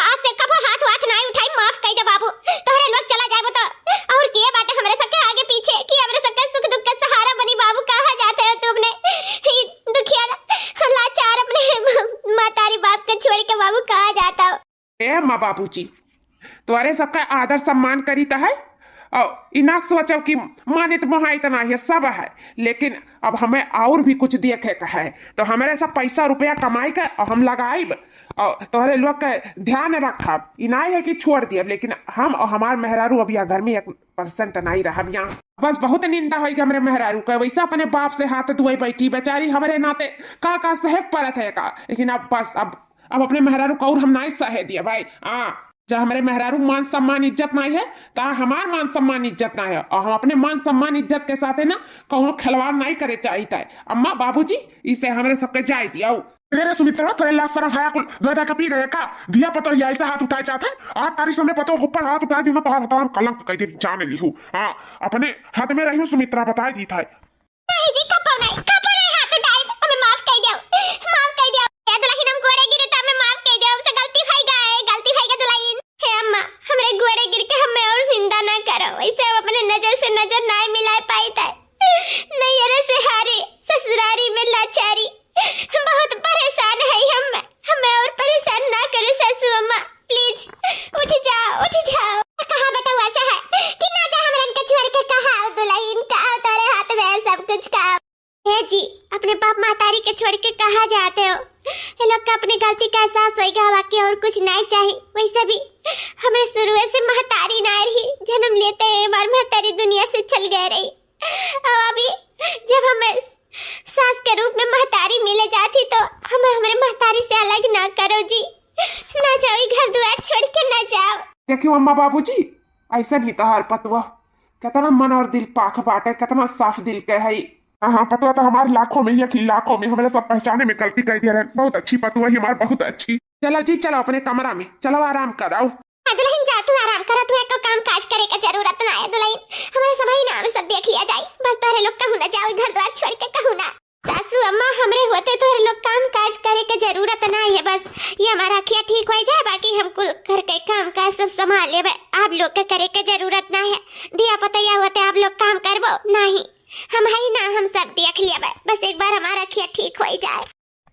आज से कबो हाथ वाथ नाई उठाई, माफ कई दे बाबू। तोहरे लोग चला जाबो तो और के बाटे हमरे सबके आगे पीछे कि हमरे सबके सुख दुख के सहारा बनी बाबू? कहाँ जाते हो तुमने? ही दुखिया ला-, लाचार अपने म-, मातारी बाप के छोड़ के बाबू कहाँ जाता हो? ए माँ बाबूजी, तोहरे सबका आदर सम्मान करी त है, और ई ना सोचो कि मानित मोहाइत ना है, सब है, लेकिन अब हमें और भी कुछ देखे का है, तो हमरे सब पैसा रुपया कमाई के और हम लगाइब और तोहरे लोग के ध्यान रखब। ई ना है कि छोड़ दियब, लेकिन हम और हमार मेहरारू अब यह घर में एक परसेंट नहीं रहब यहाँ। बस बहुत निंदा होई कि हमरे मेहरारू का, वैसे अपने बाप से हाथ धोए बैठी बेचारी, हमरे नाते का का सहे के पड़त है का, लेकिन अब बस, अब अब अपने मेहरारू का और हम नाई सहे दिया भाई। हाँ, जब हमरे मेहरारू मान सम्मान इज्जत नाई है, त हमार मान सम्मान इज्जत नाई है, और हम अपने मान सम्मान इज्जत के साथ है ना, कौनो खिलवाड़ नाई करे चाहित है। अम्मा बाबूजी, इसे हमरे सबके जाए दिया। अरे रे सुमित्रा, तोरे लाज शरम हया कुल धोए धाए के पी गए का? दिया पतोह ऐसे हाथ उठाए चाहत है, आज तारीख से हमरे पतोह के ऊपर हाथ उठाए दी ना, तोहार बताओ हम कलंक कह दे जाने ली हूँ। हाँ, अपने हाथ में रही हूँ सुमित्रा, बताए दी था। नहीं जी, कबो नहीं, कबो नहीं हाथ उठाइब, हमें माफ कई देव, माफ कई देव। ए दुलहिन, हम गोड़े गिरे त हमें माफ कई देव, हमसे गलती भई गए, गलती भई गए दुलहिन। हे अम्मा, हमरे गोड़े गिर के हमें और निंदा ना करो, वैसे हम अपने नजर से नजर ना मिलाए पाई थे। नैहरे से हारे, ससुरारी में लाचारी, बहुत परेशान है हम, हमें और परेशान ना करो सासू अम्मा। Please, उठ जाओ, उठ जाओ। कहाँ बेटवा से है कि ना जा हमरन के छोड़ के, कहाँ दुलहिन, कहाँ तोरे हाथ में है सब कुछ, कहाँ? हे जी, अपने बाप महतारी के छोड़ के कहाँ जाते हो? ये लोग का अपनी गलती का एहसास होई गवा कि और कुछ नहीं चाहिए। वैसे भी हमें शुरू से महतारी ना रही, जन्म लेते ही हमार महतारी दुनिया से चल गए रही। और अभी जब हमें सास के रूप में महतारी मिले जाती तो हमें हमरे महतारी से अलग ना करो जी, ना जाओ, ई घर दुआर छोड़ के ना जाओ। देखियो अम्मा बाबूजी, ऐसा नहीं तोहार पतवा, कितना मन और दिल पाख बाटे, कितना साफ दिल के है। हाँ, हाँ, पतवा तो हमार लाखों में ही एक ही, लाखों में। हमरे सब पहचाने में गलती कर दिया रहे। बहुत अच्छी पतवा ही हमार, बहुत अच्छी। चलो जी, चलो अपने कमरा में, चलो आराम कराओ। हाँ, दुलहिन, जा, तू आराम करा, तू एको काम काज करे के जरूरत ना है, दुलहिन। हमरे सबही नाम सब देखिया जाई, बस तोहरे लोग कहूँ ना जाओ, घर द्वार छोड़ के कहूँ ना। सासू अम्मा, हमरे होते तोहरे लोग काम काज करे के जरूरत ना है, बस ये हमार अखिया ठीक हो जाए, बाकी हम कुल घर के काम काज सब संभाल लेबे, आप लोग के करे के जरूरत ना है। दिया पतैया होते आप लोग काम करबो नहीं, हम है ना, हम सब देख लेबे, बस एक बार हमार अखिया ठीक हो जाए।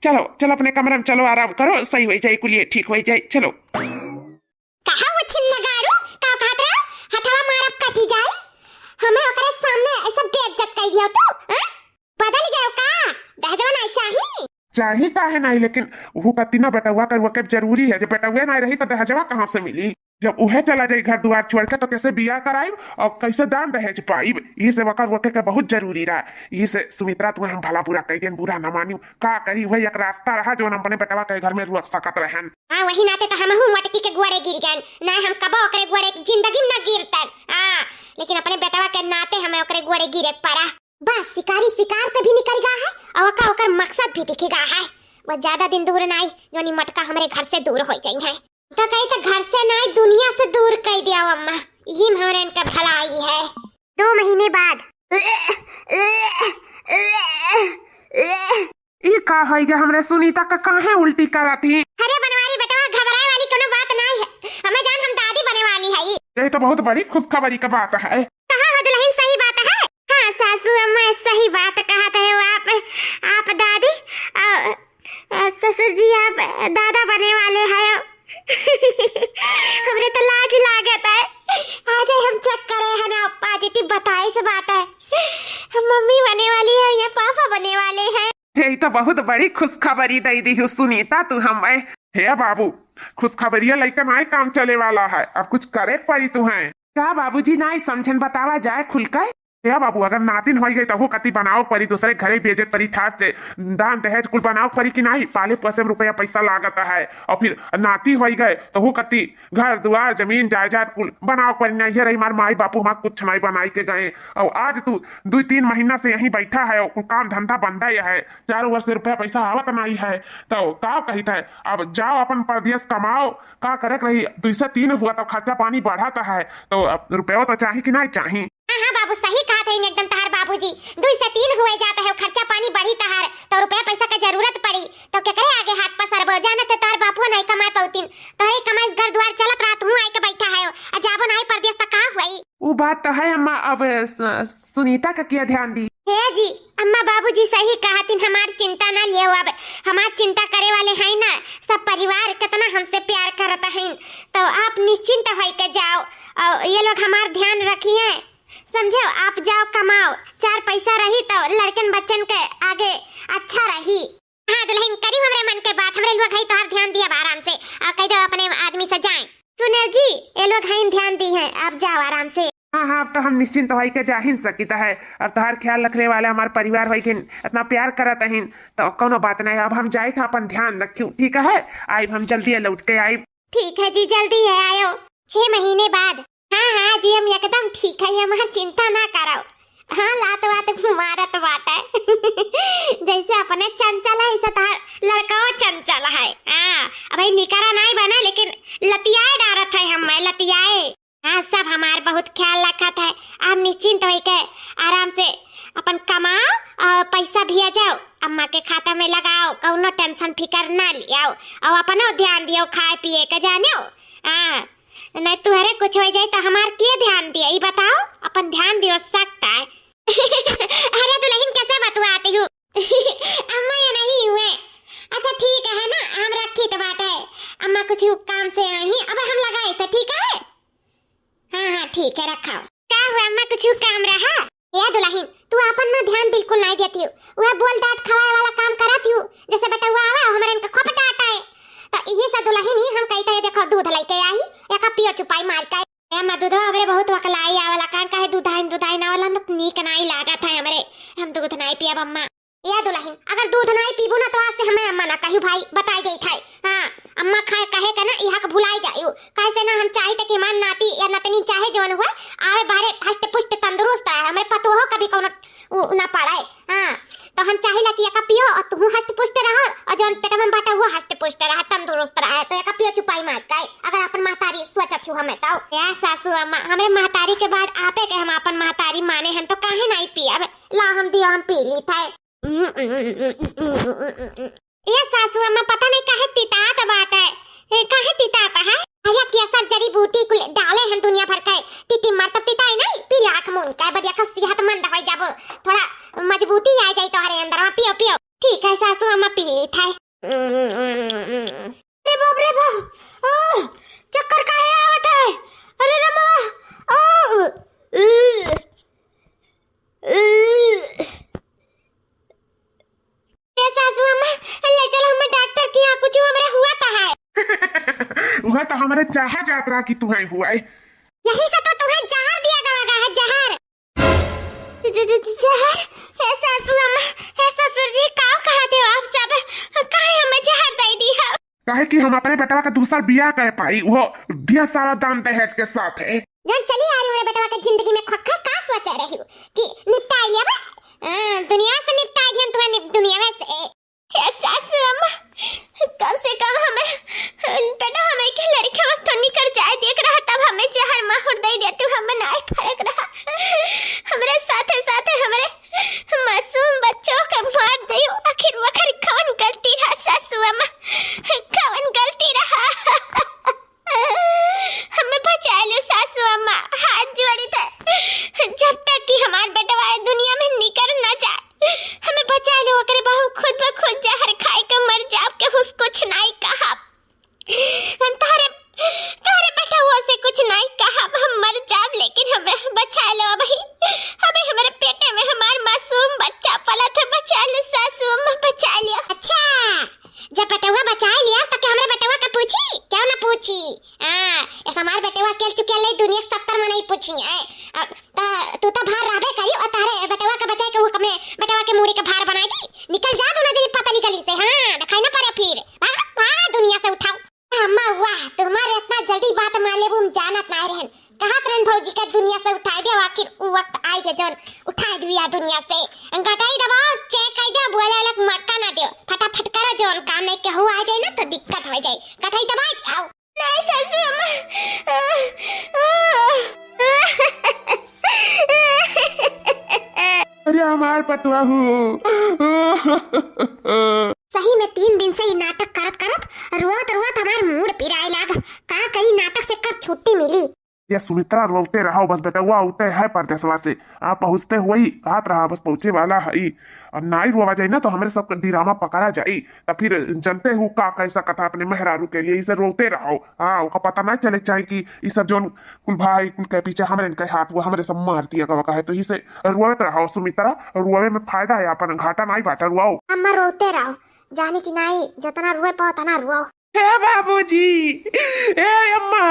चलो, चलो अपने कमरा में चलो, आराम करो, सही हो जाए, कुलिये ठीक हो जाए, चलो। कहा वो छिन नगारू, का कहत रहा? हथवा मारब कटी जाई। हमें ओकरे सामने ऐसा बेइज्जत कर दियो तू, हैं? बदल गयो का? दहेजवा नहीं चाही? चाही काहे नहीं, लेकिन वो कती ना बेटवा कर वके जरूरी है। जब बेटवा नहीं रही तो दहेजवा कहाँ से मिली? जब उहे चला जाई घर दुआर छोड़ के तो कैसे बियाह कराइब और कैसे दान दहेज पाइब? ये से वकर वके के बहुत जरूरी रहा। ये से सुमित्रा तुम्हें हम भला बुरा कह देन, बुरा न मानियो। का करी, वही एक रास्ता रहा जो हम अपने बेटवा के घर में रोक सकत रहन। हाँ, वही नाते तो हमहू मटकी के गोड़े गिर गन। ना हम कबो ओकरे गोड़े जिंदगी में ना गिरतन। हाँ, लेकिन अपने बेटवा के नाते हमें ओकरे गोड़े गिरे के पड़ा। बस शिकारी शिकार पे भी निकल गया है और ओका ओकर मकसद भी दिख गया है। वो ज्यादा दिन दूर नाई, जोनी मटका हमरे घर से दूर होइ जाई है। तो कही तो घर से नाई, दुनिया से दूर कइ दिया अम्मा, यही में हमरे इनका भलाई है। दो महीने बाद। ई का होइ गया हमरे सुनीता का, काहे उल्टी करत ही? अरे बनवारी बेटवा, घबराए वाली कोनो बात नाई है। हमें जान हम दादी बने वाली है। यही तो बहुत बड़ी खुशखबरी का बात है। कहा हो दुलहिन, सही बात है? हाँ सासू अम्मा, सही बात कहत हो आप। आप दादी, अ, अ, ससुर जी आप दादा बने वाले हैं। हमरे तो लाज लागत है। आज हम check करे है ना, positive बताइस बात है। हम मम्मी बने वाली है या पापा बने वाले हैं। हे, ई तो बहुत बड़ी खुशखबरी दइ दिहु सुनीता तू हमें। हे बाबू, खुशखबरिया लइके नाई काम चले वाला है, अब कुछ करे के पड़ी तुहें। का बाबूजी, नाई समझन, बतावा जाए खुल के। हे बाबू, अगर नातिन होइ गई तहू कती बनावे के पड़ी, दूसरे घरे भेजे के पड़ी, ठाट से दान दहेज कुल बनावे के पड़ी कि नाई, पाले पोसे में रुपया पैसा लागत है, और फिर नाती होइ गए तहू कती घर दुआर जमीन जायदाद कुल बनावे के पड़ी। नाई है रही हमार माई बापू, हमार कुछ नाई बनाई के गए, और आज तू दो तीन महीना से यहीं बैठा है, कुल काम धंधा बंदा ही है, चारों ओर से रुपया पैसा आवत नाई है, तो का कहित है, अब जाओ अपन परदेस कमाओ, का करे के रही, दुई से तीन हुआ तो खर्चा पानी बढ़त है, तो अब रुपया तो चाही कि नाई चाही? हाँ, हाँ बाबू, सही कहत है एकदम तहार बाबूजी, दुई से तीन हुए जात है, खर्चा पानी बढ़ी तहार, तो रुपया पैसा का जरूरत पड़ी, तो केकरे आगे हाथ पसरबो, जानत है तहार बापुआ नाई कमाए पौतीन, तोहरे कमाई से घर दुआर चलत रहा, तू आई के बैठा है, आ जाबो नाई परदेस तो का हुई? उ बात तो है अम्मा, अब स-, सुनीता का क्या ध्यान दी? हे जी, अम्मा बाबूजी सही कहतिन, हमार चिंता ना लियो, अब हमार चिंता करे वाले हैं ना, सब परिवार कितना हमसे प्यार करत हैं, तो आप निश्चिंत होई के जाओ, और ये लोग हमार ध्यान रखिए, समझो, आप जाओ कमाओ, चार पैसा रही तो लड़कन बच्चन के आगे अच्छा रही। हाँ दुलहिन, करी हमरे मन के बात, हमरे लोग है तोहार ध्यान दिया आराम से, और कह दो अपने आदमी से जाए। सुनील जी, ये लोग हैं ध्यान दी हैं, आप जाओ आराम से। हाँ, हाँ, अब तो हम निश्चिंत होई के जा ही सकित है। अब तोहार ख्याल रखने वाला हमार परिवार होई के इतना प्यार करत अहिन, तो कौनो बात नहीं। अब हम जाइत है, अपन ध्यान रखियो, ठीक है? आइब हम जल्दी लौट के आइब। ठीक है जी, जल्दी है आयो, छह महीने बाद। हाँ, हाँ जी, हम एकदम ठीक है, हमार चिंता ना करो। हाँ, लात वात मारत बाटे। जैसे अपने चंचल है, ऐसे तहार लड़काओ चंचल है। हाँ, अब भाई निकरा नहीं बना, लेकिन लतियाए डारत है हम, मैं लतियाए। हाँ, सब हमार बहुत ख्याल रखत है। आप निश्चिंत होई के आराम से अपन कमाओ और पैसा भेजाओ, अम्मा के खाता में लगाओ, कौनो tension फिकर ना लियाओ, और अपनो ध्यान दियो खाए पिए के, जानियो। हाँ, नहीं तुहरे कुछ हो जाए तो हमार के ध्यान दिया, ई बताओ, अपन ध्यान दियो सकता है। अरे दुलहिन, कैसे बतुआती हूँ? अम्मा ये नहीं हुए। अच्छा ठीक है ना, हम रखी तो बात है, अम्मा कुछ काम से आई, अब हम लगाए थे, ठीक है? हाँ, हाँ, ठीक है, रखाओ। का हुआ अम्मा, कुछ काम रहा? ए दुलहिन, तू आपन ना ध्यान बिल्कुल नाई देती हो, वह बोल डांट खवाए वाला काम करत हो, जैसे बेटउआ आवे हमरे इनका खूब डांट आए। तो इही से दुलहिन ही हम कहित है, देखो दूध लेके आई, एका पियो चुपाई मार के। ए अम्मा, दूधवा हमरे बहुत वकलाई आवेला, कान काहे दुधाइन दुधाइन आवेला, न नीक नाई लागत है हमरे, हम दूध नाई पियब अम्मा। ए दुलहिन, अगर दूध नाई पीबू ना तो आज से हमें अम्मा ना कहियो भाई, बताई देइत है। हाँ, अम्मा खाए कहे का ना, इहा के भुलाई जायू। काहे से ना हम चाहित है कि हमार नाती या नतनी चाहे जौन हुए, आवे बाहरे हष्ट पुष्ट तंदुरुस्त रहे, हमरे पतोहो कभी कौनो उ, ना पड़े। हाँ, तो हम चाहिला कि एका पियो और तू हष्ट पुष्ट रहो और जौन पेट में बाटे वो हष्ट पुष्ट रहे, तंदुरुस्त रहे। तो एका पियो चुपाई मार के, अगर अपन महतारी सोचत हो हमें तो। या सासू अम्मा, हमरे महतारी के बाद आपे के हम अपन महतारी माने हन, तो काहे नाई पियब? ला हम दियो, हम पी ली थे। ए सासू अम्मा, पता नहीं काहे तितात बाटे। ए, काहे तितात है? अरे केसर जड़ी बूटी कुल डाले हैं दुनिया भर के। टीटी मर तब तिताई नहीं, पी लाख मुन का बदिया का सेहतमंद हो जाबो। थोड़ा मजबूती आ जाई तोहरे अंदर में। पियो, पियो। ठीक है सासू अम्मा, पी ली थे। अरे बाप रे बाप। ओह, चक्कर काहे आवत है? अरे रमा। ओह। ए सासू अम्मा, ले चलो हमें डॉक्टर के यहाँ, कुछ हमरे हुआ तो है। वह तो हमरे चाहा जात रहा कि तुहैं हुआ है। यही से तो तुहैं जहर दिया गवा गा है, जहर। ज-, ज-, ज-, जहर? हे सासू अम्मा, हे ससुर जी, का कहत हो आप सब? काहे हमें जहर दे दी हो? काहे कि हम अपने बेटवा का दूसर बियाह कर पाई, वो ढेर सारा दान दहेज के साथ है। जौन चली आ रही हमरे बेटवा के जिंदगी में, खक्खा का सोचे रही हो कि निपटाई लेबे? हाँ, दुनिया से निपटाई दिहन तुम्हें, निप-, दुनिया में से। हे सासू अम्मा, जौन काम में केहू आ जाए ना तो दिक्कत हो जाए। कठई दबाई जाओ। नहीं सासू अम्मा। अरे हमार पतोहू। सही में तीन दिन से ई नाटक करत करत, रोवत रोवत हमार मूड पिराए लाग। का करी, नाटक से कब छुट्टी मिली? ये सुमित्रा, रोवते रहो बस, बेटवा उते है परदेसवा से, आ पहुँचते हुए ही कहत रहा बस पहुँचे वाला है। और नाई रोवा जाई ना तो हमरे सबके डिरामा पकड़ा जाई। तो फिर जनते हूँ का कैसा कथा अपने मेहरारू के लिए, इसे रोवते रहो। हाँ, ओका पता ना चले चाहे कि ई सब जौन कुल भाई कुल के पीछे हमरे इनके हाथ हुआ, हमरे सब मार दिया गवा का है, तो इसे रोवत रहो सुमित्रा, रोवे में फायदा है, अपन घाटा नाई बाटा, रोवाओ। अम्मा रोवते रहो, जाने की नाई, जितना रोवे पाओ उतना रोवाओ। हे बाबूजी, ए अम्मा,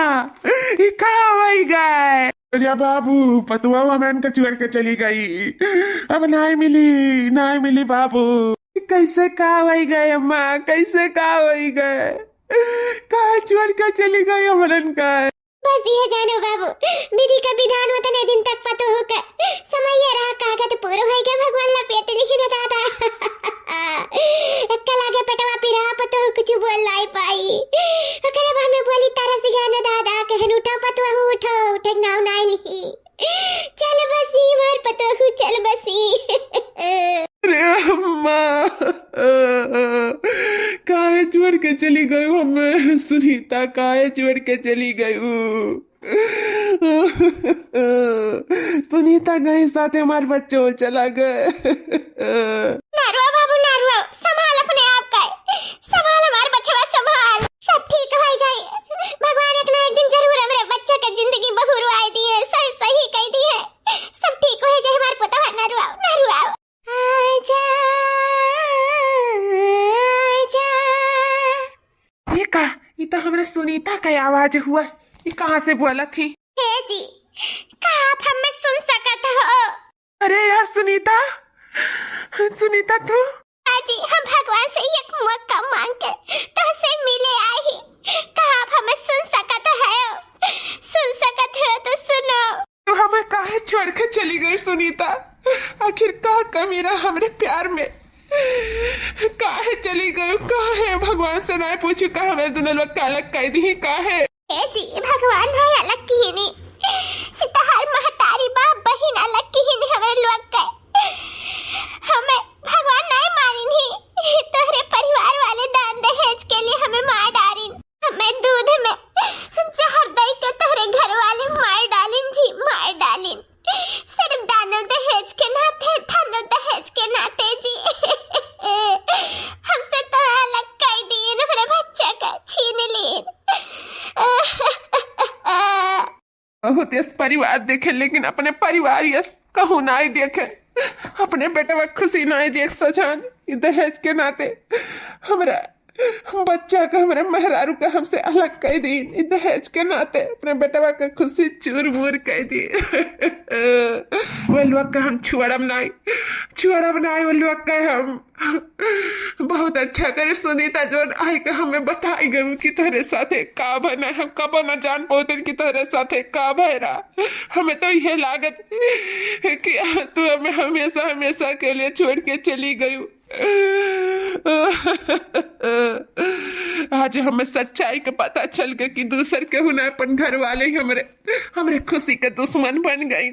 ई का होई गए? अरे बाबू, पतोहू हमन के छोड़ के चली गई, अब नाई मिली, नाई मिली बाबू। ई कैसे का होई गए अम्मा, कैसे का होई गए? काहे छोड़ के चली गई हमरन का? बस इहे जानो बाबू, विधि का विधान उतने दिन तक पतोहू का समय रहा, कागद पूरो होई गए, भगवान लपेट लिही न दादा। एक्का लागे पेटवा पिरा, पतोहू कुछ बोल नाई पाई। ओकरे बाद में बोली तरस गया न दादा, कहन उठो पतोहू उठो, उठे नाव नाई लिही। चल बसी मार पतोहू, चल बसी। अरे अम्मा, काहे छोड़ के चली गई हमें सुनीता, काहे छोड़ के चली गई? सुनीता गई साथे हमार बच्चो चला गए। ना रोवा बाबू, ना रोवा, संभाल अपने आप का, संभाल हमार बचवा, संभाल, सब ठीक हो जाई। भगवान एक ना एक दिन जरूर हमरे बच्चा के जिंदगी बहुरवाई दिए, सही सही कह दिए, सब ठीक हो जाई हमार पुतवा, ना रोवा, ना रोवा। आजा, आजा। ये का? ई तो हमरे सुनीता का आवाज हुआ। ई कहाँ से बोलत ही? हे जी, का आप हमें सुन सकत हो? अरे यार सुनीता, सुनीता तू? हाँ जी, हम भगवान से एक मौका मांग के तोहसे मिले आई ही। का आप हमें सुन सकत हो? सुन सकत हो तो सुनो। तू हमें काहे छोड़ के चली गई सुनीता? आखिर का कमी रहा हमरे प्यार में? काहे चली गई? काहे भगवान से ना पूछू का हमरे दुनो लोग का अलग कर दी? काहे? ए जी, भगवान है अलग किहिनी। ई तहार महतारी बाप बहिन अलग किहिनी हमरे लोग के। हमें भगवान नहीं मारिन ही। तोहरे परिवार वाले दान दहेज के लिए हमें मार डारिन। हमें दूध में जहर दई के तोहरे घर वाले मार डालिन जी, मार डालिन। सिर्फ दानो दहेज के नाते, दानो दहेज के नाते जी। हमसे तो अलग कर दीन, हमरे बच्चा का छीन लीन। बहुत यस परिवार देखे, लेकिन अपने परिवार यस कहूँ नाई देखे, अपने बेटवा खुशी नाई देख सजान। ई दहेज के नाते हमरा बच्चा का, हमरा मेहरारू का हमसे अलग कर दीन। ई दहेज के नाते अपने बेटवा का खुशी चूर मूर कर दीन। वो लोग का हम छोड़ब नाई, छोड़ब नाई वो लोग का हम। बहुत अच्छा करे सुनीता जोन आए के हमें बताई गई कि तोहरे साथे का बना। हम कबो न जान पौतन कि तोहरे साथे का भय रहा। हमें तो यह लागत कि तू हमें हमेशा, हमेशा के लिए छोड़ के चली गई। आज हमें सच्चाई का पता चल गया कि दूसर केहू ना अपन घर वाले ही हमरे, हमरे खुशी के दुश्मन बन गई,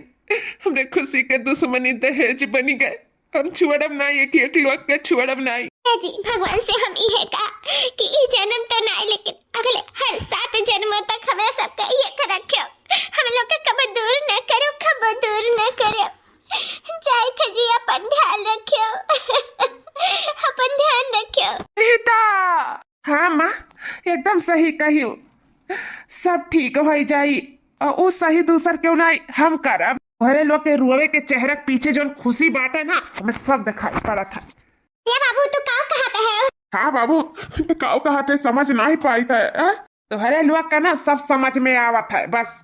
हमरे खुशी के दुश्मनी दहेज बन गए। हम छोड़ब नाई, एक एक लोग के छोड़ब नाई। ए जी, भगवान से हम इहे का कि ई जन्म तो नाई, लेकिन अगले हर सात जन्मों तक हमें सबका एक रखियो। हम लोग के कब दूर न करो, कब दूर न करो। जाए थे जी, अपन ध्यान रखियो। अपन ध्यान रखियो। सीता। हाँ माँ, एकदम सही कहियो। सब ठीक हो जाई। और उ सही दूसर केहू नाई, हम करब। तोहरे लोग के रोवे के चेहरा के पीछे जौन खुशी बाटे ना, हमें सब दिखाई पड़त है। ए बाबू, तू का कहत है? हाँ बाबू, तू का कहत है, समझ नाई पाइत है, आ? तोहरे लोग का ना सब समझ में आवत है, बस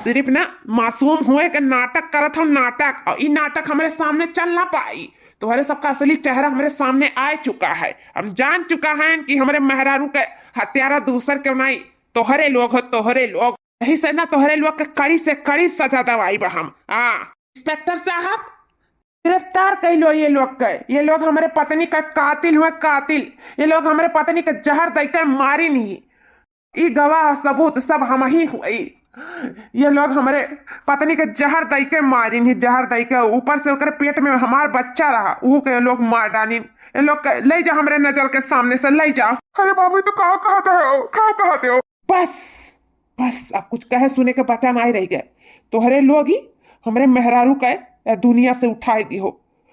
सिर्फ ना मासूम हुए के नाटक करत हो, नाटक। और ई नाटक हमरे सामने चल ना पाई। तोहरे सबका असली चेहरा हमरे सामने आ चुका है। हम जान चुका है कि हमरे मेहरारू के हत्यारा दूसर केहू नाई, तोहरे लोग हो, तोहरे लोग। यही से ना तोहरे लोग के कड़ी से कड़ी सजा दवाई बा हम। हाँ, इंस्पेक्टर साहब, गिरफ्तार कइ लो ये लोग के। ये लोग हमरे पत्नी का कातिल हुए, कातिल। ये लोग हमरे पत्नी के जहर दइके मारिन ही। ई गवाह सबूत सब हमहीं हुई। ये लोग हमरे पत्नी के जहर दइके मारिन ही, जहर दइके। ऊपर से ओकरे पेट में हमार बच्चा रहा, ऊ के ये लोग मार डालिन। ये लोग के लइ जा हमरे नजर के सामने से, लइ जा। अरे बाबू, तू का कहत हो, का कहत हो? बस, बस, अब कुछ कहे सुने के बचा नाहीं रहि गए। तोहरे लोग ही हमरे मेहरारू के ए दुनिया से उठाइ दिहो।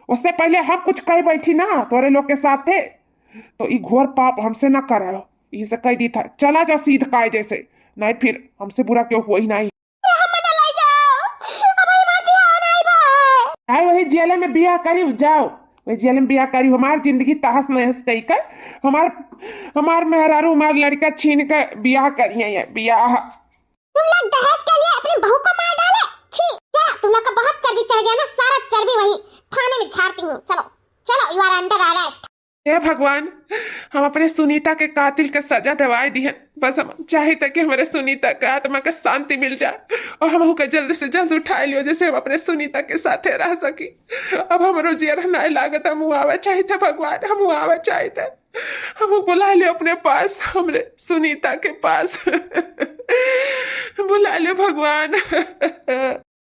उससे पहिले हम कुछ कहि बैठी ना तोहरे लोग के साथे, तो ई घोर पाप हमसे ना करायो। ई से कहि दीत है, चला जाओ सीध कायदे से, नाहीं फिर हमसे बुरा केहू होई नाहीं। हमने लइ जाओ, अब हमार बियाह नाहीं बा। आए वही जेले में बियाह करी जाओ, वही जेले में बियाह करी। हमार जिंदगी तहस नहस कइ के, हमार, हमार मेहरारू, हमार लड़का छीन के बियाह करिए, ये बियाह। तुम लोग दहेज के लिए अपनी बहू को मार डाले। छी, जा, तुम लोग का बहुत चर्बी चढ़ गया ना, सारा चर्बी वहीं थाने में झाड़ती हूँ। चलो, चलो, you are under arrest। हे भगवान, हम अपने सुनीता के कातिल के सजा दिवाए दिहन। बस हम चाहित है कि हमरे सुनीता के आत्मा के शांति मिल जाए और हम ओके जल्द से जल्द उठाए लियो, जैसे हम अपने सुनीता के साथे रह सकी। अब हमरो जियरा नाहीं लागत, हम आवे चाहित है भगवान, हम आवे चाहित है। हम बुलाए लियो अपने पास, हमरे सुनीता के पास। बुलाए लियो भगवान।